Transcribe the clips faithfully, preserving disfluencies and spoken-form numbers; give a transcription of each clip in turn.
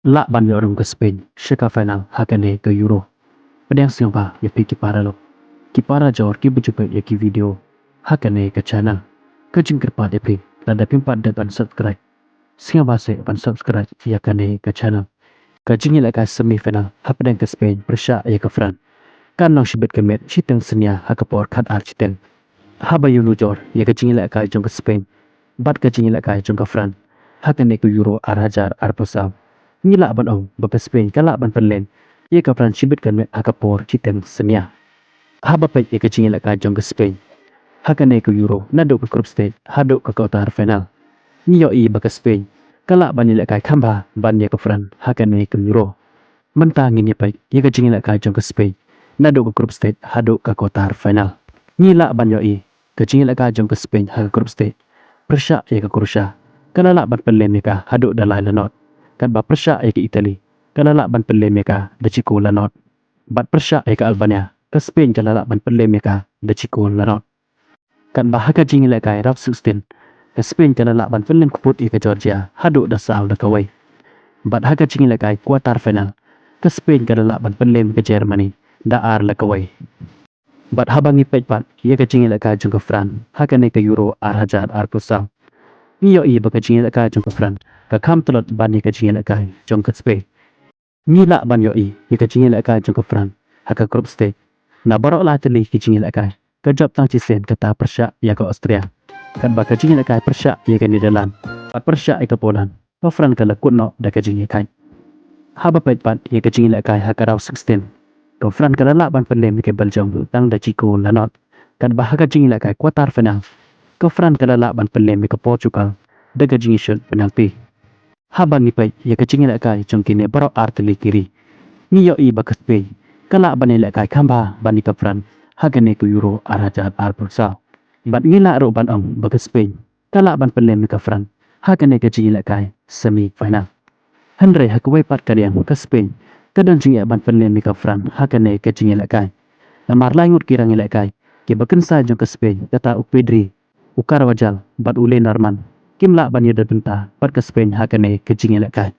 lah ban ïoh rung ka Spain sha ka final ha kane ka Euro. Pdiang sngewbha ïa phi ki para lok, ki para jor kiba ju peit ïa ki video ha kane ka channel. Ka jingkyrpad ïa phi, lada phim pat dep ban subscribe, sngewbha seh ban subscribe ïa kane ka channel. Ka jingïalehkai semi final hapdeng ka Spain pyrshah ïa ka France kan long shibit ka met shiteng synñia ha ka por khatar shiteng. Haba ïanujor ïa ka jingïalehkai jong ka Spain bad ka jingïalehkai jong ka France ha kane ka Euro ar hajar arphew saw, ngi lah ban ong ba ka Spain ka lah ban pynlem ïa ka France shibit ka met ha ka por shiteng synñia. Haba peit ïa ka jingïalehkai jong ka Spain ha kane ka Euro naduh ka group stage haduh ka quarter final, ngi ïohi ba ka Spain ka lah ban ïalehkai khambha ban ïa ka France ha kane ka Euro. Mynta ngin ïa peit ïa ka jingïalehkai jong ka Spain naduh ka group stage haduh ka quarter final. Ngi lah ban ïohi ka jingïalehkai jong ka Spain ha ka group stage pyrshah ïa ka Croatia, ka la lah ban pynlem ïa ka haduh da lai la not. Katba pyrshah ïa ka Italy, ka la lah ban pynlem ïa ka da shi kol la not. Bad pyrshah ïa ka Albania, ka Spain ka la lah ban pynlem ïa ka da shi kol la not. Katba ha ka jingïalehkai round sixteen, ka Spain ka la lah ban pynlem kput ïa ka Georgia haduh da saw la kawei. Bad ha ka jingïalehkai quarter final, ka Spain ka la lah ban pynlem ïa ka Germany da ar la kawei. Bad haba ngi peit pat ïa ka jingïalehkai jong ka France ha kane ka Euro ar hajar arphew saw, ngi ïohi ba ka jingïalehkai jong ka France ka kham tlot ban ïa ka jingïalehkai jong ka Spain. Ngi lah ban ïohi ïa ka jingïalehkai jong ka France ha ka group stage. Na baroh lai tylli ki jingïalehkai, ka jop tang shisien kata pyrshah ïa ka Austria. Katba ka jingïalehkai pyrshah ïa ka Netherlands bad pyrshah ïa ka Poland, ka France ka la kut noh da ka jingïalehkai. Haba peit pat ïa ka jingïalehkai ha ka round sixteen, ka France ka la lah ban pynlem ïa ka Belgium tang da shi kol la not. Katba ha ka jingïalehkai quarter final, ka France ka la lah ban pynlem ïa ka Portugal da ka jingïashut penalty. Haba ngi peit ïa ka jingïalehkai jong kine baroh ar tylli ki ri, ngi ïohi ba ka Spain ka lah ban ïalehkai khambha ban ïa ka France ha kane ka Euro ar hajar arphew saw. Bad ngi lah ruh ban ong ba ka Spain ka lah ban pynlem ïa ka France ha kane ka jingïalehkai semi final. Hynrei ha kawei pat ka liang ka Spain ka don jingeh ban pynlem ïa ka France ha kane ka jingïalehkai. Namar lai ngut ki rangïalehkai kiba kynsai jong ka Spain, kata u Pedri, u Carvajal bad u Lenormand, kim lah ban ïadon bynta bad ka Spain ha kane ka jingïalehkai.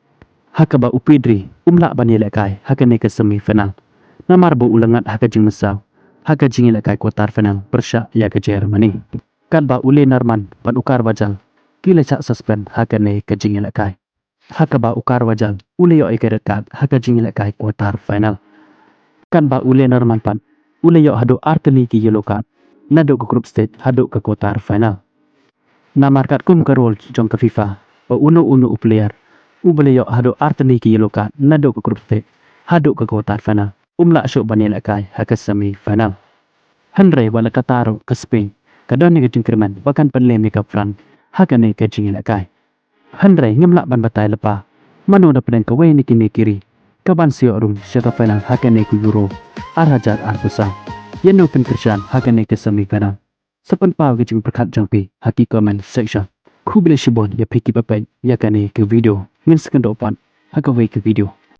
Ha kaba u Pedri um lah ban ïalehkai ha kane ka semi final, namar ba u la ngat ha ka jingmynsaw ha ka jingïalehkai quarter final pyrshah ïa ka Germany. Katba u Lenormand bad u Carvajal ki la shah suspend ha kane ka jingïalehkai. Ha kaba u Carvajal u la ïoh ïa ka red card ha ka jingïalehkai quarter final. Katba u Lenormand pat u la ïoh haduh ar tylli ki yellow card naduh ka group stage haduh ka quarter final. Namar katkum ka rule jong ka FIFA, ba uno uno u player uba la ïoh haduh ar tylli ki yellow card naduh ka group stage haduh ka quarter final, um lah shuh ban ïalehkai ha ka semi final. Hynrei wat la katta ruh ka Spain ka don ïa ka jingkyrmen ba kan pynlem ïa ka France ha kane ka jingïalehkai. Hynrei ngim lah ban batai lypa mano na pdeng kawei na kine ki ri ka ban sa ïoh rung sha ka final ha kane ka Euro ar hajar arphew saw. Ïa no pynkyrshan ha kane ka semi final? Sa pynpaw ka jingpyrkhat jong phi ha ki comment section. Khublei shibun ïa phi kiba peit ïa kane ka video. Ngin sa ïakynduh pat ha kawei ka video.